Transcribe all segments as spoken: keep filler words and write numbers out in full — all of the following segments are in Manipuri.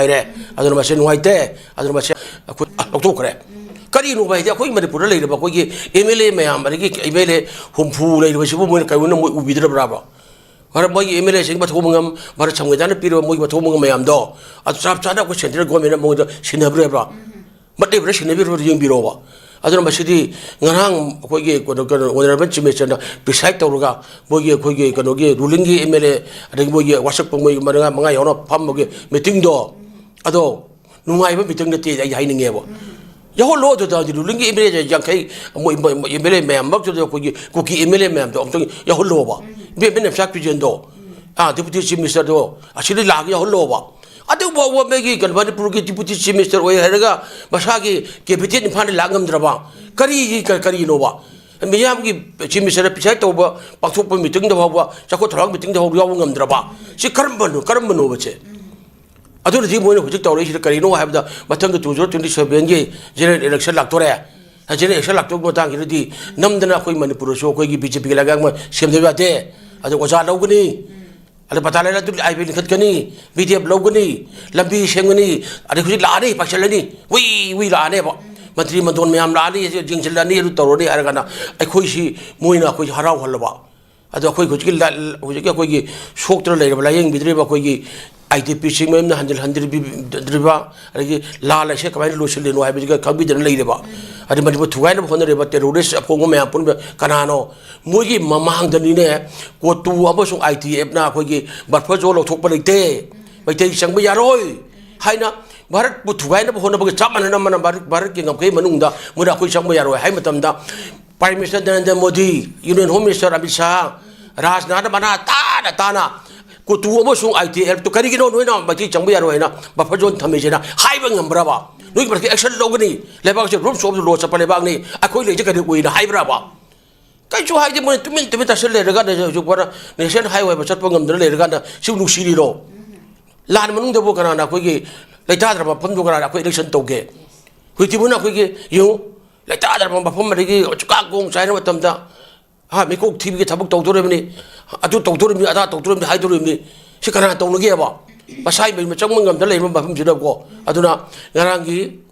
ꯍꯥꯏꯔꯦ꯫ ꯑꯗꯨꯅ ꯃꯁꯤ ꯅꯨꯡꯉꯥꯏꯇꯦ꯫ ꯑꯗꯨꯅ ꯃꯁꯤ ꯑꯩꯈꯣꯏ ꯂꯧꯊꯣꯛꯈ꯭ꯔꯦ꯫ ꯀꯔꯤꯅꯣꯕ ꯍꯥꯏꯗꯤ, ꯑꯩꯈꯣꯏ ꯃꯅꯤꯄꯨꯔꯗ ꯂꯩꯔꯤꯕ ꯑꯩꯈꯣꯏꯒꯤ ꯑꯦꯝ ꯑꯦꯜ ꯑꯦ ꯃꯌꯥꯝ, ꯑꯗꯒꯤ ꯑꯦꯝ ꯑꯦꯜ ꯑꯦ ꯍꯨꯝꯐꯨ ꯂꯩꯔꯤꯕꯁꯤꯕꯨ ꯃꯣꯏꯅ ꯀꯩꯅꯣꯅ ꯃꯣꯏ ꯎꯕꯤꯗ꯭ꯔꯕ꯭ꯔꯥꯕ? ꯃꯔꯝ ꯃꯣꯏꯒꯤ ꯑꯦꯝ ꯑꯦꯜ ꯑꯦꯁꯤꯡ ꯃꯊꯧ ꯃꯉꯝ, ꯚꯥꯔꯠ ꯁꯪꯕꯤꯙꯥꯟꯅ ꯄꯤꯔꯤꯕ ꯃꯣꯏꯒꯤ ꯃꯊꯧ ꯃꯉꯝ ꯃꯌꯥꯝꯗꯣ, ꯑꯗꯨ ꯆꯞ ꯆꯥꯅ ꯑꯩꯈꯣꯏ ꯁꯦꯟꯇ꯭ꯔꯦꯜ ꯒꯣꯔꯃꯦꯟꯅ ꯃꯉꯣꯟꯗ ꯁꯤꯟꯅꯕꯤꯔꯕ꯭ꯔꯥ? ꯃꯠꯂꯤꯕ꯭ꯔꯥ, ꯁꯤꯟꯅꯕꯤꯔꯕ꯭ꯔꯥ ꯌꯦꯡꯕꯤꯔꯣꯕ꯫ ꯑꯗꯨꯅ ꯃꯁꯤꯗꯤ ꯉꯔꯥꯡ ꯑꯩꯈꯣꯏꯒꯤ ꯀꯩꯅꯣ, ꯀꯩꯅꯣ, ꯑꯣꯅꯔꯦꯕꯜ ꯆꯤꯐ ꯃꯤꯅꯤꯁꯇꯔꯅ ꯄ꯭ꯔꯤꯁꯥꯏꯠ ꯇꯧꯔꯒ ꯃꯣꯏꯒꯤ, ꯑꯩꯈꯣꯏꯒꯤ ꯀꯩꯅꯣꯒꯤ ꯔꯨꯂꯤꯡꯒꯤ ꯑꯦꯝ ꯑꯦꯜ ꯑꯦ, ꯑꯗꯒꯤ ꯃꯣꯏꯒꯤ ꯋꯥꯁꯛꯄ ꯃꯣꯏ ꯃꯉꯥ, ꯃꯉꯥ ꯌꯥꯎꯅ ꯐꯝꯕꯒꯤ ꯃꯤꯇꯤꯡꯗꯣ, ꯑꯗꯣ ꯅꯨꯡꯉꯥꯏꯕ ꯃꯤꯇꯤꯡ ꯅꯠꯇꯦ ꯑꯩ ꯍꯥꯏꯅꯤꯡꯉꯦꯕ꯫ ꯌꯥꯎꯍꯜꯂꯣ ꯑꯗꯨꯗ, ꯍꯧꯖꯤꯛ ꯔꯨꯂꯤꯡꯒꯤ ꯑꯦꯝ ꯑꯦꯜ ꯑꯦ ꯌꯥꯡꯈꯩ, ꯃꯣꯏ, ꯃꯣꯏ, ꯃꯣꯏ ꯑꯦꯝ ꯑꯦꯜ ꯑꯦ ꯃꯌꯥꯝꯃꯛꯇꯨꯗ ꯑꯩꯈꯣꯏꯒꯤ ꯀꯨꯀꯤ ꯑꯦꯝ ꯑꯦꯜ ꯑꯦ ꯃꯌꯥꯝꯗꯣ ꯑꯃꯨꯛꯇꯪ ꯌꯥꯎꯍꯜꯂꯣꯕ꯫ ꯏꯕꯦꯝ ꯏꯕꯦꯝ ꯅꯝꯆꯥ ꯀ꯭ꯔꯤꯖꯦꯟꯗꯣ, ꯑꯥ, ꯗꯤꯄꯨꯇꯤ ꯆꯤꯐ ꯃꯤꯅꯤꯁꯇꯔꯗꯣ ꯑꯁꯤꯗ ꯂꯥꯛꯑꯒ ꯌꯥꯎꯍꯜꯂꯣꯕ꯫ ꯑꯗꯨꯐꯥꯎꯕ ꯃꯣꯏꯒꯤ ꯀꯩꯅꯣ ꯃꯅꯤꯄꯨꯔꯒꯤ ꯗꯤꯄꯨꯇꯤ ꯆꯤꯐ ꯃꯤꯅꯤꯁꯇꯔ ꯑꯣꯏ ꯍꯥꯏꯔꯒ ꯃꯁꯥꯒꯤ ꯀꯦꯕꯤꯅꯦꯠ ꯏꯝꯐꯥꯜꯗ ꯂꯥꯛ ꯉꯝꯗ꯭ꯔꯕ? ꯀꯔꯤꯒꯤ, ꯀ-, ꯀꯔꯤꯅꯣꯕ? ꯃꯤꯌꯥꯝꯒꯤ ꯆꯤꯐ ꯃꯤꯅꯤꯁꯇꯔꯅ ꯄ꯭ꯔꯤꯁꯥꯏꯠ ꯇꯧꯕ ꯄꯥꯡꯊꯣꯛꯄ ꯃꯤꯇꯤꯡꯗ ꯐꯥꯎꯕ, ꯆꯥꯎꯈꯠ ꯊꯧꯔꯥꯡ ꯃꯤꯇꯤꯡꯗ ꯐꯥꯎꯕ ꯌꯥꯎꯕ ꯉꯝꯗ꯭ꯔꯕ? ꯁꯤ ꯀꯔꯝꯕꯅꯣ, ꯀꯔꯝꯕꯅꯣꯕ ꯁꯦ? ꯑꯗꯨꯅꯗꯤ ꯃꯣꯏꯅ ꯍꯧꯖꯤꯛ ꯇꯧꯔꯛꯏꯁꯤꯗ ꯀꯔꯤꯅꯣ ꯍꯥꯏꯕꯗ, ꯃꯊꯪꯒꯤ ꯇꯨ ꯊꯥꯎꯖꯟ ꯇ꯭ꯋꯦꯟꯇꯤ ꯁꯚꯦꯟꯒꯤ ꯖꯦꯅꯔꯦꯜ ꯏꯂꯦꯛꯁꯟ ꯂꯥꯛꯇꯣꯔꯦ꯫ ꯖꯦꯅꯔꯦꯜ ꯏꯂꯦꯛꯁꯟ ꯂꯥꯛꯇꯧꯕ ꯃꯇꯥꯡꯁꯤꯗꯗꯤ ꯅꯝꯗꯅ ꯑꯩꯈꯣꯏ ꯃꯅꯤꯄꯨꯔꯗꯁꯨ ꯑꯩꯈꯣꯏꯒꯤ ꯕꯤ ꯖꯦ ꯄꯤꯒꯤ ꯂꯩꯉꯥꯛ ꯑꯃ ꯁꯦꯝꯗꯕ ꯌꯥꯗꯦ꯫ ꯑꯗꯨ ꯑꯣꯖꯥ ꯂꯧꯒꯅꯤ, ꯑꯗ ꯄꯇꯥ ꯂꯩꯔ ꯑꯗꯨ ꯑꯥꯏ ꯕꯤ ꯂꯤꯡꯈꯠꯀꯅꯤ, ꯕꯤ ꯗꯤ ꯑꯦꯐ ꯂꯧꯒꯅꯤ, ꯂꯝꯕꯤ ꯁꯦꯝꯒꯅꯤ, ꯑꯗꯩ ꯍꯧꯖꯤꯛ ꯂꯥꯛꯑꯅꯤ, ꯄꯥꯏꯁꯤꯜꯂꯅꯤ, ꯋꯤ ꯋꯤ ꯂꯥꯛꯑꯅꯦꯕ꯫ ꯃꯟꯇ꯭ꯔꯤ ꯃꯟꯗꯣꯟ ꯃꯌꯥꯝ ꯂꯥꯛꯑꯅꯤ, ꯌꯦꯡꯁꯤꯜꯂꯅꯤ, ꯑꯗꯨ ꯇꯧꯔꯅꯤ ꯍꯥꯏꯔ ꯀꯥꯟꯗ ꯑꯩꯈꯣꯏꯁꯤ ꯃꯣꯏꯅ ꯑꯩꯈꯣꯏ ꯍꯔꯥꯎꯍꯜꯂꯕ꯫ ꯑꯗꯣ ꯑꯩꯈꯣꯏ ꯍꯧꯖꯤꯛꯀꯤ ꯂ-, ꯍꯧꯖꯤꯛꯀꯤ ꯑꯩꯈꯣꯏꯒꯤ ꯁꯣꯛꯇꯅ ꯂꯩꯔꯕ, ꯂꯥꯌꯦꯡꯕꯤꯗ꯭ꯔꯤꯕ ꯑꯩꯈꯣꯏꯒꯤ ꯑꯥꯏ ꯗꯤ ꯄꯤꯁꯤꯡ ꯃꯌꯨꯝꯗ ꯍꯟꯖꯤꯜꯍꯟꯗ꯭ꯔꯤꯕ, ꯑꯗꯒꯤ ꯂꯥꯟ ꯑꯁꯦ ꯀꯃꯥꯏꯅ ꯂꯣꯏꯁꯤꯜꯂꯤꯅꯣ ꯍꯥꯏꯕꯁꯤꯒ ꯈꯪꯕꯤꯗꯅ ꯂꯩꯔꯦꯕ꯫ ꯑꯗꯩ ꯃꯅꯤꯄꯨꯔ ꯊꯨꯒꯥꯏꯅꯕ ꯍꯣꯠꯅꯔꯤꯕ ꯇꯦꯔꯣꯔꯤꯁ ꯑꯄꯣꯡꯕ ꯃꯌꯥꯝ ꯄꯨꯝꯅꯃꯛ ꯀꯅꯥꯅꯣ? ꯃꯣꯏꯒꯤ ꯃꯃꯥꯡꯗꯅꯤꯅꯦ, ꯀꯣꯇꯨ ꯑꯃꯁꯨꯡ ꯑꯥꯏ ꯇꯤ ꯑꯦꯐꯅ ꯑꯩꯈꯣꯏꯒꯤ ꯕꯐꯔ ꯖꯣꯟ ꯂꯧꯊꯣꯛꯄ ꯂꯩꯇꯦ, ꯃꯩꯇꯩ ꯆꯪꯕ ꯌꯥꯔꯣꯏ ꯍꯥꯏꯅ ꯚꯥꯔꯠꯄꯨ ꯊꯨꯒꯥꯏꯅꯕ ꯍꯣꯠꯅꯕꯒ ꯆꯞ ꯃꯥꯟꯅꯅ, ꯑꯃꯅ ꯚꯥꯔꯠ, ꯚꯥꯔꯠꯀꯤ ꯉꯝꯈꯩ ꯃꯅꯨꯡꯗ ꯃꯣꯏꯅ ꯑꯩꯈꯣꯏ ꯆꯪꯕ ꯌꯥꯔꯣꯏ ꯍꯥꯏ ꯃꯇꯝꯗ, prime minister Narendra Modi, union home minister Amit Shah, Rajnath ꯃꯅꯥ ꯇꯥꯅ ꯇꯥꯅ ꯀꯣꯇꯨ ꯑꯃꯁꯨꯡ ꯑꯥꯏ ꯇꯤ ꯑꯦꯐꯇꯨ ꯀꯔꯤꯒꯤꯅꯣ ꯅꯣꯏꯅ ꯃꯩꯇꯩ ꯆꯪꯕ ꯌꯥꯔꯣꯏ ꯍꯥꯏꯅ ꯕꯐꯔ ꯖꯣꯟ ꯊꯝꯃꯤꯁꯤꯅ ꯍꯥꯏꯕ ꯉꯝꯕ꯭ꯔꯕ? ꯅꯣꯏꯒꯤ ꯃꯔꯛꯇ ꯑꯦꯛꯁꯟ ꯂꯧꯒꯅꯤ, ꯂꯩꯕꯥꯛꯁꯦ ꯔꯨꯜꯁ ꯑꯣꯐ ꯂꯣ ꯆꯠꯄ ꯂꯩꯕꯥꯛꯅꯤ, ꯑꯩꯈꯣꯏ ꯂꯩꯁꯦ ꯀꯔꯤ ꯑꯣꯏꯅ ꯍꯥꯏꯕ꯭ꯔꯕ? ꯀꯩꯁꯨ ꯍꯥꯏꯗꯦ, ꯃꯣꯏꯅ ꯇꯨꯃꯤꯟ ꯇꯨꯃꯤꯟ ꯇꯥꯁꯤꯜ ꯂꯩꯔꯀꯥꯟꯗ ꯍꯧꯖꯤꯛ ꯐꯥꯎꯗ ꯅꯦꯁꯅꯦꯜ ꯍꯥꯏꯋꯦ ꯍꯥꯏꯕ ꯆꯠꯄ ꯉꯝꯗꯅ ꯂꯩꯔꯀꯥꯟꯗ ꯁꯤꯕꯨ ꯅꯨꯡꯁꯤꯔꯤꯔꯣ? ꯂꯥꯟ ꯃꯅꯨꯡꯗꯕꯨ ꯀꯅꯥꯅ ꯑꯩꯈꯣꯏꯒꯤ ꯂꯩꯇꯥꯗ꯭ꯔꯕ ꯃꯐꯝꯗꯨ ꯀꯅꯥꯅ ꯑꯩꯈꯣꯏ ꯏꯂꯦꯛꯁꯟ ꯇꯧꯒꯦ? ꯍꯧꯖꯤꯛꯇꯤ ꯃꯣꯏꯅ ꯑꯩꯈꯣꯏꯒꯤ ꯌꯦꯡꯉꯨ, ꯂꯩꯇꯥꯗ꯭ꯔꯕ ꯃꯐꯝ ꯑꯗꯒꯤ ꯆꯨꯀꯥ ꯀꯣꯡ ꯆꯥꯏꯅ ꯃꯇꯝꯗ, ꯍꯥ, ꯃꯤꯀꯣꯛ ꯊꯤꯕꯒꯤ ꯊꯕꯛ ꯇꯧꯗꯣꯔꯤꯕꯅꯤ, ꯑꯗꯨ ꯇꯧꯗꯣꯔꯤꯕꯅꯤ, ꯑꯗꯥ ꯇꯧꯗꯣꯔꯤꯕꯅꯤ ꯍꯥꯏꯗꯣꯔꯤꯕꯅꯤ꯫ ꯁꯤ ꯀꯅꯥꯅ ꯇꯧꯅꯒꯦꯕ? ꯃꯁꯥꯒꯤ ꯃꯌꯨꯝꯗ ꯆꯪꯕ ꯉꯝꯗ ꯂꯩꯔꯤꯕ ꯃꯐꯝꯁꯤꯗꯀꯣ꯫ ꯑꯗꯨꯅ ꯉꯔꯥꯡꯒꯤ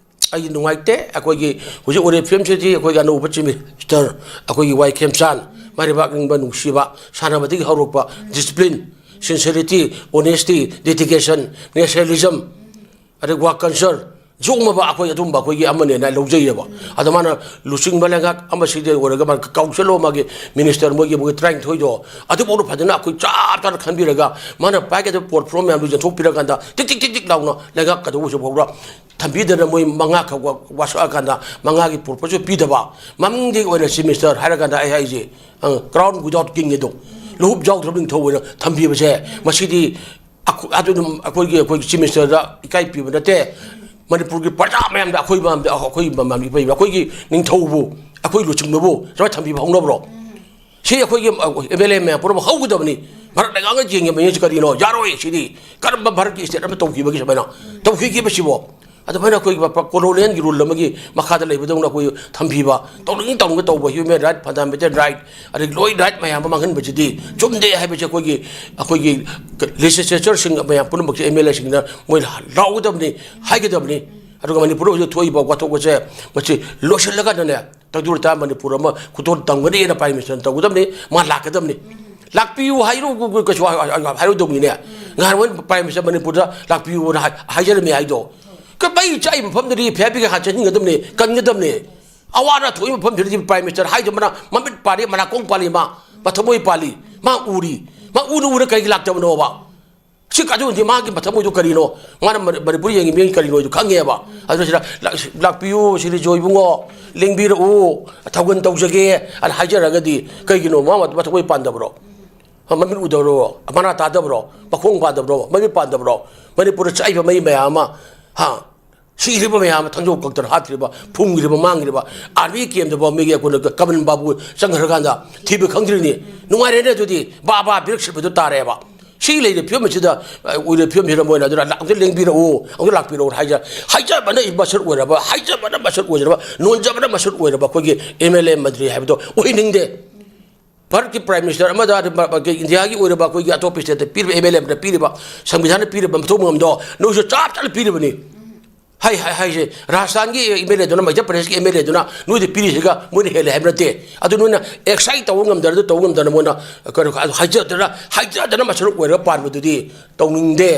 ꯑꯩ ꯅꯨꯡꯉꯥꯏꯇꯦ꯫ ꯑꯩꯈꯣꯏꯒꯤ ꯍꯧꯖꯤꯛ ꯑꯣꯔꯦꯟ ꯐꯤꯂꯝ ꯁꯤꯇꯤ ꯑꯩꯈꯣꯏꯒꯤ ꯑꯅꯧꯕ ꯆꯤꯐ ꯃꯤꯅꯤꯁꯇꯔ ꯑꯩꯈꯣꯏꯒꯤ ꯋꯥꯏ ꯈꯦꯝꯆꯥꯟ, ꯃꯥꯏꯕꯥꯛ ꯅꯤꯡꯕ ꯅꯨꯡꯁꯤꯕ, ꯁꯥꯟꯅꯕꯗꯒꯤ ꯍꯧꯔꯛꯄ ꯗꯤꯁꯤꯄ꯭ꯂꯤꯟ, ꯁꯤꯟꯁꯤꯌꯔꯤꯇꯤ, ꯑꯣꯅꯦꯁꯇꯤ, ꯗꯦꯗꯤꯀꯦꯁꯟ, ꯅꯦꯁꯅꯦꯂꯤꯖꯝ, ꯑꯗꯩ ꯋꯥꯔꯛ ꯀꯜꯆꯔ, ꯁꯤꯒꯨꯝꯂꯕ ꯑꯩꯈꯣꯏ ꯑꯗꯨꯝꯕ ꯑꯩꯈꯣꯏꯒꯤ ꯑꯃꯅꯦꯅ ꯂꯧꯖꯩꯌꯦꯕ꯫ ꯑꯗꯣ ꯃꯥꯅ ꯂꯨꯆꯤꯡꯕ ꯂꯩꯉꯥꯛ ꯑꯃꯁꯤꯗ ꯑꯣꯏꯔꯒ ꯃꯥꯅ ꯀꯥꯎꯟꯁꯤꯜ ꯑꯃꯒꯤ ꯃꯤꯅꯤꯁꯇꯔ ꯃꯣꯏꯒꯤ, ꯃꯣꯏꯒꯤ ꯇꯔꯥꯅꯤꯊꯣꯏꯗꯣ ꯑꯗꯨꯐꯥꯎꯗ ꯐꯖꯅ ꯑꯩꯈꯣꯏ ꯆꯞ ꯆꯥꯅ ꯈꯟꯕꯤꯔꯒ ꯃꯥꯅ ꯄꯥꯏꯒꯗꯕ ꯄꯣꯔꯠꯐꯣꯂꯤꯑꯣ ꯃꯌꯥꯝꯗꯨ ꯌꯦꯟꯊꯣꯛꯄꯤꯔꯀꯥꯟꯗ ꯇꯤꯛ ꯇꯤꯛ ꯇꯤꯛ ꯇꯤꯛ ꯂꯥꯎꯅ ꯂꯩꯉꯥꯛꯀꯗꯧꯕꯁꯨ ꯐꯥꯎꯕ ꯊꯝꯕꯤꯗꯅ ꯃꯣꯏ ꯃꯉꯥ ꯈꯛ ꯋꯥ-, ꯋꯥꯁꯛꯑꯀꯥꯟꯗ ꯃꯉꯥꯒꯤ ꯄꯣꯔꯠꯐꯣꯂꯤꯑꯣꯁꯨ ꯄꯤꯗꯕ꯫ ꯃꯃꯤꯡꯒꯤ ꯑꯣꯏꯅ ꯆꯤꯐ ꯃꯤꯅꯤꯁꯇꯔ ꯍꯥꯏꯔꯀꯥꯟꯗ ꯑꯩ ꯍꯥꯏꯁꯦ, ꯑ, crown without king ꯑꯗꯣ, ꯂꯨꯍꯨꯞ ꯌꯥꯎꯗ꯭ꯔꯕ ꯅꯤꯡꯊꯧ ꯑꯣꯏꯅ ꯊꯝꯕꯤꯕꯁꯦ, ꯃꯁꯤꯗꯤ ꯑꯩꯈꯣꯏ, ꯑꯗꯨꯅ ꯑꯩꯈꯣꯏꯒꯤ, ꯑꯩꯈꯣꯏꯒꯤ ꯆꯤꯐ ꯃꯤꯅꯤꯁꯇꯔꯗ ꯏꯀꯥꯏ ꯄꯤꯕ ꯅꯠꯇꯦ꯫ ꯃꯅꯤꯄꯨꯔꯒꯤ ꯄ꯭ꯔꯖꯥ ꯃꯌꯥꯝꯗ ꯑꯩꯈꯣꯏ ꯃꯌꯥꯝꯗ ꯑꯩꯈꯣꯏ ꯃꯌꯥꯝ ꯏꯄꯩ, ꯑꯩꯈꯣꯏꯒꯤ ꯅꯤꯡꯊꯧꯕꯨ, ꯑꯩꯈꯣꯏ ꯂꯨꯆꯤꯡꯕꯕꯨ ꯁꯨꯃꯥꯏꯅ ꯊꯝꯕꯤꯕ ꯍꯧꯅꯕ꯭ꯔꯣ? ꯁꯤ ꯑꯩꯈꯣꯏꯒꯤ ꯑꯦꯝ ꯑꯦꯜ ꯑꯦ ꯃꯌꯥꯝ ꯄꯨꯝꯅꯃꯛ ꯍꯧꯒꯗꯕꯅꯤ꯫ ꯚꯥꯔꯠ ꯂꯩꯉꯥꯛꯅ ꯌꯦꯡꯉꯤꯕ ꯃꯌꯦꯛꯁꯤ ꯀꯔꯤꯅꯣ? ꯌꯥꯔꯣꯏ꯫ ꯁꯤꯗꯤ ꯀꯔꯝꯕ ꯚꯥꯔꯠꯀꯤ ꯁ꯭ꯇꯦꯠ ꯑꯃ ꯇꯧꯈꯤꯕꯒꯤ ꯁꯨꯃꯥꯏꯅ ꯇꯧꯈꯤꯈꯤꯕꯁꯤꯕꯣ? ꯑꯗꯨꯃꯥꯏꯅ ꯑꯩꯈꯣꯏꯒꯤ ꯀꯣꯂꯣꯅꯤꯌꯦꯜꯒꯤ ꯔꯨꯜ ꯑꯃꯒꯤ ꯃꯈꯥꯗ ꯂꯩꯕꯗꯧꯅ ꯑꯩꯈꯣꯏ ꯊꯝꯕꯤꯕ, ꯇꯧꯅꯤꯡ ꯇꯧꯅꯤꯡꯕ ꯇꯧꯕ, ꯍ꯭ꯌꯨꯃꯦꯟ ꯔꯥꯏꯠ, ꯐꯟꯗꯥꯃꯦꯟꯇꯦꯜ ꯔꯥꯏꯠ, ꯑꯗꯒꯤ ꯂꯣꯏ ꯔꯥꯏꯠ ꯃꯌꯥꯝ ꯑꯃ ꯃꯥꯡꯍꯟꯕꯁꯤꯗꯤ ꯆꯨꯝꯗꯦ ꯍꯥꯏꯕꯁꯦ ꯑꯩꯈꯣꯏꯒꯤ, ꯑꯩꯈꯣꯏꯒꯤ ꯂꯦꯖꯤꯁꯂꯦꯆꯔꯁꯤꯡ ꯃꯌꯥꯝ ꯄꯨꯝꯅꯃꯛꯁꯦ ꯑꯦꯝ ꯑꯦꯜ ꯑꯦꯁꯤꯡꯅ ꯃꯣꯏ ꯂꯥꯎꯒꯗꯕꯅꯤ, ꯍꯥꯏꯒꯗꯕꯅꯤ꯫ ꯑꯗꯨꯒ ꯃꯅꯤꯄꯨꯔꯗ ꯍꯧꯖꯤꯛ ꯊꯣꯛꯏꯕ ꯋꯥꯊꯣꯛ ꯑꯁꯦ ꯃꯁꯤ ꯂꯣꯏꯁꯤꯜꯂꯀꯥꯟꯗꯅꯦ, ꯇꯪꯗꯨ ꯂꯩꯇꯥ ꯃꯅꯤꯄꯨꯔ ꯑꯃ ꯈꯨꯗꯣꯜ ꯇꯝꯒꯅꯤꯅ ꯄ꯭ꯔꯥꯏꯝ ꯃꯤꯅꯤꯁꯇꯔꯅ ꯇꯧꯒꯗꯕꯅꯤ꯫ ꯃꯥ ꯂꯥꯛꯀꯗꯕꯅꯤ꯫ ꯂꯥꯛꯄꯤꯌꯨ ꯍꯥꯏꯔꯨ-, ꯀꯩꯁꯨ ꯍꯥꯏ-, ꯍꯥꯏ-, ꯍꯥꯏꯔꯨꯗꯧꯅꯤꯅꯦ꯫ ꯉꯍꯥꯟ ꯃꯣꯏ ꯄ꯭ꯔꯥꯏꯝ ꯃꯤꯅꯤꯁꯇꯔ ꯃꯅꯤꯄꯨꯔꯗ ꯂꯥꯛꯄꯤꯌꯨꯅ ꯍꯥꯏ-, ꯍꯥꯏꯖꯔꯝꯃꯤ ꯍꯥꯏꯗꯣ꯫ ꯀ-, ꯃꯩ ꯆꯥꯛꯏ ꯃꯐꯝꯗꯨꯗꯤ ꯐꯤꯌꯥꯄꯤꯒ ꯍꯥꯟꯅ ꯆꯠꯍꯟꯒꯗꯕꯅꯤ, ꯀꯟꯒꯗꯕꯅꯤ꯫ ꯑꯋꯥ ꯑꯅꯥ ꯊꯣꯛꯏ ꯃꯐꯝꯁꯤꯗꯗꯤ ꯄ꯭ꯔꯥꯏꯝ ꯃꯤꯅꯤꯁꯇꯔ ꯍꯥꯏꯗꯕꯅ ꯃꯃꯤꯠ ꯄꯥꯜꯂꯤ, ꯃꯅꯥꯀꯣꯡ ꯄꯥꯜꯂꯤ, ꯃꯥ ꯃꯊꯃꯣꯏ ꯄꯥꯜꯂꯤ, ꯃꯥ ꯎꯔꯤ꯫ ꯃꯥ ꯎꯅ ꯎꯅ ꯀꯔꯤꯒꯤ ꯂꯥꯛꯇꯕꯅꯣꯕ? ꯁꯤ ꯀꯥꯖꯣꯟꯁꯤ ꯃꯥꯒꯤ ꯃꯊꯃꯣꯏꯗꯣ ꯀꯔꯤꯅꯣ? ꯃꯥꯅ ꯃꯅꯤ-, ꯃꯅꯤꯄꯨꯔ ꯌꯦꯡꯉꯤ ꯃꯤꯑꯣꯏ ꯀꯔꯤꯅꯣ ꯍꯥꯏꯗꯣ ꯈꯪꯉꯦꯕ꯫ ꯑꯗꯨꯅ ꯁꯤꯗ ꯂꯥꯛ-, "ꯂꯥꯛꯄꯤꯌꯨ, ꯁꯤꯔꯤ ꯖꯣꯏ ꯏꯕꯨꯡꯉꯣ, ꯂꯦꯡꯕꯤꯔꯛꯎ, ꯊꯧꯒꯜ ꯇꯧꯖꯒꯦ" ꯑꯅ ꯍꯥꯏꯖꯔꯒꯗꯤ ꯀꯩꯒꯤꯅꯣ ꯃꯥ ꯃꯊꯃꯣꯏ ꯄꯥꯟꯗꯕ꯭ꯔꯣ? ꯃꯃꯤꯠ ꯎꯗꯕ꯭ꯔꯣ? ꯃꯅꯥ ꯇꯥꯗꯕ꯭ꯔꯣ? ꯃꯈꯣꯡ ꯄꯥꯟꯗꯕ꯭ꯔꯣ? ꯃꯃꯤꯠ ꯄꯥꯟꯗꯕ꯭ꯔꯣ? ꯃꯅꯤꯄꯨꯔꯗ ꯆꯥꯛꯏꯕ ꯃꯩ ꯃꯌꯥꯝ ꯑꯃ, ꯍꯥ? ꯁꯤꯔꯤꯕ ꯃꯌꯥꯝ ꯑꯃ, ꯊꯥꯡꯖꯧ ꯀꯛꯇꯅ ꯍꯥꯠꯈ꯭ꯔꯤꯕ, ꯐꯨꯝꯈ꯭ꯔꯤꯕ, ꯃꯥꯡꯈ꯭ꯔꯤꯕ, ꯑꯥꯔꯃꯤ ꯀꯦꯝꯗꯐꯥꯎ ꯃꯤꯒꯤ ꯑꯩꯈꯣꯏꯅ ꯀꯃꯟ ꯕꯥꯕꯨ ꯆꯪꯈ꯭ꯔꯀꯥꯟꯗ ꯊꯤꯕ ꯈꯪꯗ꯭ꯔꯤꯅꯤ꯫ ꯅꯨꯡꯉꯥꯏꯔꯦꯅꯦ ꯑꯗꯨꯗꯤ, ꯕꯥ ꯕꯥ ꯕ꯭ꯔꯦꯛ ꯁꯤꯠꯄꯗꯨ ꯇꯥꯔꯦꯕ꯫ ꯁꯤ ꯂꯩꯔꯤꯕ ꯐꯤꯕꯝ ꯑꯁꯤꯗ, ꯑ, ꯑꯣꯏꯔꯤꯕ ꯐꯤꯕꯝꯁꯤꯗ ꯃꯣꯏꯅ ꯑꯗꯨꯅ ꯑꯃꯨꯛꯇ ꯂꯦꯡꯕꯤꯔꯛꯎ, ꯑꯃꯨꯛꯇ ꯂꯥꯛꯄꯤꯔꯛꯎ ꯍꯥꯏꯖ-, ꯍꯥꯏꯖꯕꯅ ꯃꯁꯛ ꯑꯣꯏꯔꯕ, ꯍꯥꯏꯖꯕꯅ ꯃꯁꯛ ꯑꯣꯏꯖꯔꯕ, ꯅꯣꯟꯖꯕꯅ ꯃꯁꯛ ꯑꯣꯏꯔꯕ ꯑꯩꯈꯣꯏꯒꯤ ꯑꯦꯝ ꯑꯦꯜ ꯑꯦ ꯃꯟꯇ꯭ꯔꯤ ꯍꯥꯏꯕꯗꯣ ꯑꯣꯏꯍꯟꯅꯤꯡꯗꯦ꯫ ꯚꯥꯔꯠꯀꯤ Prime Minister ꯑꯃꯗ, ꯑꯗꯨ ꯃ-, ꯃ-, ꯏꯟꯗꯤꯌꯥꯒꯤ ꯑꯣꯏꯔꯕ ꯑꯩꯈꯣꯏꯒꯤ ꯑꯇꯣꯞꯄ state ꯇ ꯄꯤꯔꯤꯕ, M L A ꯑꯃꯗ ꯄꯤꯔꯤꯕ, ꯁꯪꯕꯤꯙꯥꯟꯅ ꯄꯤꯔꯤꯕ ꯃꯊꯧ ꯃꯉꯝꯗꯣ ꯅꯣꯏꯁꯨ ꯆꯞ ꯆꯥꯅ ꯄꯤꯔꯤꯕꯅꯤ꯫ ꯍꯥꯏ, ꯍꯥꯏ, ꯍꯥꯏꯁꯦ, ꯔꯥꯖꯁꯊꯥꯟꯒꯤ M L A ꯗꯨꯅ, ꯃꯙ꯭ꯌ ꯄ꯭ꯔꯗꯦꯁꯀꯤ M L A ꯗꯨꯅ ꯅꯣꯏꯗ ꯄꯤꯔꯤꯁꯤꯒ ꯃꯣꯏꯅ ꯍꯦꯜꯂꯦ ꯍꯥꯏꯕ ꯅꯠꯇꯦ꯫ ꯑꯗꯨ ꯅꯣꯏꯅ excite ꯇꯧꯕ ꯉꯝꯗꯅ, ꯑꯗꯨ ꯇꯧꯕ ꯉꯝꯗꯅ, ꯃꯣꯏꯅ ꯀꯩꯅꯣ, ꯑꯗꯨ ꯍꯥꯏꯖꯗꯅ, ꯍꯥꯏꯖꯗꯅ ꯃꯁꯔꯨꯛ ꯑꯣꯏꯔꯒ ꯄꯥꯟꯕꯗꯨꯗꯤ ꯇꯧꯅꯤꯡꯗꯦ,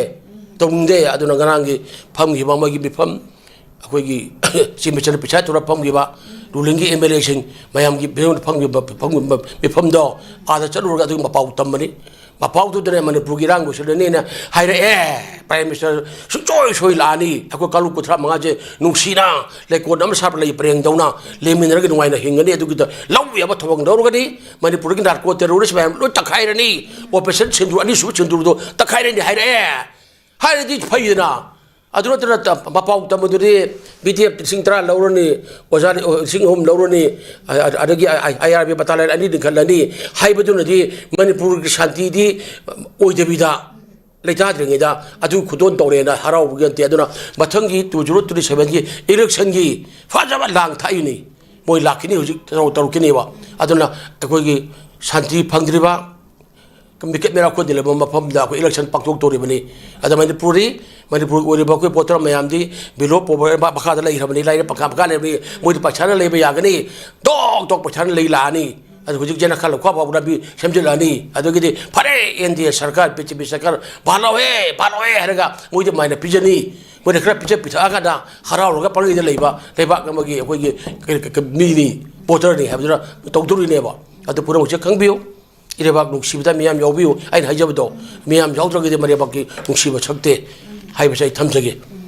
ꯇꯧꯅꯤꯡꯗꯦ꯫ ꯑꯗꯨꯅ ꯉꯔꯥꯡꯒꯤ ꯐꯝꯈꯤꯕ ꯃꯣꯏꯒꯤ ꯃꯤꯐꯝ, ꯑꯩꯈꯣꯏꯒꯤ ꯆꯤꯃꯤꯆꯅ ꯄꯩꯁꯥ ꯊꯨꯔ ꯐꯝꯈꯤꯕ, ruling ꯒꯤ M L A ꯁꯤꯡ ꯃꯌꯥꯝꯒꯤ ꯐꯝꯈꯤꯕ, ꯐꯝꯈꯤꯕ ꯃꯤꯐꯝꯗꯣ ꯑꯥꯗ ꯆꯠꯂꯨꯔꯒ ꯑꯗꯨꯒꯤ ꯃꯄꯥꯎ ꯇꯝꯕꯅꯤ꯫ ꯃꯄꯥꯎꯗꯨꯗꯅꯦ ꯃꯅꯤꯄꯨꯔꯒꯤ ꯏꯔꯥꯡ ꯂꯣꯏꯁꯤꯜꯂꯅꯤꯅ ꯍꯥꯏꯔꯛꯑꯦ꯫ Prime Minister ꯁꯨꯡꯁꯣꯏ ꯁꯣꯏ ꯂꯥꯛꯑꯅꯤ꯫ ꯑꯩꯈꯣꯏ ꯀꯥꯡꯂꯨꯞ ꯀꯨꯟꯊ꯭ꯔꯥ ꯃꯉꯥꯁꯦ ꯅꯨꯡꯁꯤꯅ ꯂꯩꯀꯣꯜ ꯑꯃ ꯁꯥꯕ ꯂꯩ ꯄꯔꯦꯡꯗꯧꯅ ꯂꯩꯃꯤꯟꯅꯔꯒ ꯅꯨꯡꯉꯥꯏꯅ ꯍꯤꯡꯒꯅꯤ꯫ ꯑꯗꯨꯒꯤꯗ ꯂꯧꯕ ꯌꯥꯕ ꯊꯧꯑꯣꯡ ꯂꯧꯔꯒꯅꯤ꯫ ꯃꯅꯤꯄꯨꯔꯒꯤ narco terrorist ꯃꯌꯥꯝ ꯂꯣꯏ ꯇꯛꯈꯥꯏꯔꯅꯤ꯫ Operation ꯁꯤꯟꯗꯨꯔ ꯑꯅꯤꯁꯨꯕ ꯁꯤꯟꯗꯨꯔꯗꯣ ꯇꯛꯈꯥꯏꯔꯅꯤ ꯍꯥꯏꯔꯛꯑꯦ꯫ ꯍꯥꯏꯔꯗꯤ ꯐꯩꯗꯅ꯫ ꯑꯗꯨ ꯅꯠꯇꯅ ꯇ-, ꯃꯄꯥꯎ ꯇꯝꯕꯗꯨꯗꯤ B D F ꯂꯤꯁꯤꯡ ꯇꯔꯥ ꯂꯧꯔꯅꯤ, ꯑꯣꯖꯥ ꯂꯤꯁꯤꯡ ꯑꯍꯨꯝ ꯂꯧꯔꯅꯤ, ꯑ-, ꯑ-, ꯑꯗꯒꯤ I R B battalion ꯑꯅꯤ ꯂꯤꯡꯈꯠꯂꯅꯤ ꯍꯥꯏꯕꯗꯨꯅꯗꯤ ꯃꯅꯤꯄꯨꯔꯒꯤ ꯁꯥꯟꯇꯤꯗꯤ ꯑꯣꯏꯗꯕꯤꯗ ꯂꯩꯇꯥꯗ꯭ꯔꯤꯉꯩꯗ ꯑꯗꯨ ꯈꯨꯗꯣꯟ ꯇꯧꯔꯦꯅ ꯍꯔꯥꯎꯕꯒꯤ ꯅꯠꯇꯦ꯫ ꯑꯗꯨꯅ ꯃꯊꯪꯒꯤ two zero twenty seven ꯒꯤ election ꯒꯤ ꯐꯖꯕ ꯂꯥꯡ ꯊꯥꯛꯏꯅꯤ꯫ ꯃꯣꯏ ꯂꯥꯛꯈꯤꯅꯤ ꯍꯧꯖꯤꯛ ꯇꯔꯨꯛ, ꯇꯔꯨꯛꯀꯤꯅꯦꯕ꯫ ꯑꯗꯨꯅ ꯑꯩꯈꯣꯏꯒꯤ ꯁꯥꯟꯇꯤ ꯐꯪꯗ꯭ꯔꯤꯕ ꯃꯤꯀꯦꯠ ꯃꯤꯔꯥ ꯈꯣꯟꯗ ꯂꯩꯕ ꯃꯐꯝꯗ ꯑꯩꯈꯣꯏ election ꯄꯥꯡꯊꯣꯛꯇꯧꯔꯤꯕꯅꯤ꯫ ꯑꯗ ꯃꯅꯤꯄꯨꯔꯤ, ꯃꯅꯤꯄꯨꯔꯒꯤ ꯑꯣꯏꯔꯤꯕ ꯑꯩꯈꯣꯏ voter ꯃꯌꯥꯝꯗꯤ below poverty ꯃꯈꯥꯗ ꯂꯩꯈ꯭ꯔꯕꯅꯤ, ꯂꯥꯏꯔ ꯄꯪꯈꯥ ꯃꯈꯥ ꯂꯩꯔꯕꯅꯤ꯫ ꯃꯣꯏꯗꯤ ꯄꯩꯁꯥꯅ ꯂꯩꯕ ꯌꯥꯒꯅꯤ, ꯇꯣꯛ ꯇꯣꯛ ꯄꯩꯁꯥꯅ ꯂꯩ ꯂꯥꯛꯑꯅꯤ꯫ ꯑꯗꯨ ꯍꯧꯖꯤꯛ ꯖꯦꯅꯈꯥ ꯂꯧꯈꯥ ꯐꯥꯎꯕ ꯂꯝꯕꯤ ꯁꯦꯝꯖꯤꯜꯂꯛꯑꯅꯤ꯫ ꯑꯗꯨꯒꯤꯗꯤ ꯐꯔꯦ, N D A ꯁꯔꯀꯥꯔ, B J P ꯁꯔꯀꯥꯔ ꯐꯥꯜꯍꯧꯋꯦ, ꯐꯥꯜꯍꯧꯋꯦ ꯍꯥꯏꯔꯒ ꯃꯣꯏꯗꯤ ꯃꯥꯏꯅ ꯄꯤꯖꯅꯤ꯫ ꯃꯣꯏꯅ ꯈꯔ ꯄꯤꯖ ꯄꯤꯊꯛꯑꯀꯥꯟꯗ ꯍꯔꯥꯎꯔꯒ ꯄꯪꯂꯩꯗ ꯂꯩꯕ ꯂꯩꯕꯥꯛ ꯑꯃꯒꯤ ꯑꯩꯈꯣꯏꯒꯤ ꯀ-, ꯀ-, ꯀ-, ꯃꯤꯅꯤ, voter ꯅꯤ ꯍꯥꯏꯕꯗꯨꯅ ꯇꯧꯗꯣꯔꯤꯅꯦꯕ꯫ ꯑꯗꯨ ꯄꯨꯝꯅꯃꯛꯁꯦ ꯈꯪꯕꯤꯌꯨ꯫ ꯏꯔꯩꯕꯥꯛ ꯅꯨꯡꯁꯤꯕꯗ ꯃꯤꯌꯥꯝ ꯌꯥꯎꯕꯤꯌꯨ꯫ ꯑꯩꯅ ꯍꯥꯏꯖꯕꯗꯣ, ꯃꯤꯌꯥꯝ ꯌꯥꯎꯗ꯭ꯔꯒꯗꯤ ꯃꯔꯩꯕꯥꯛꯀꯤ ꯅꯨꯡꯁꯤꯕ ꯁꯛꯇꯦ ꯍꯥꯏꯕꯁꯦ ꯑꯩ ꯊꯝꯖꯒꯦ꯫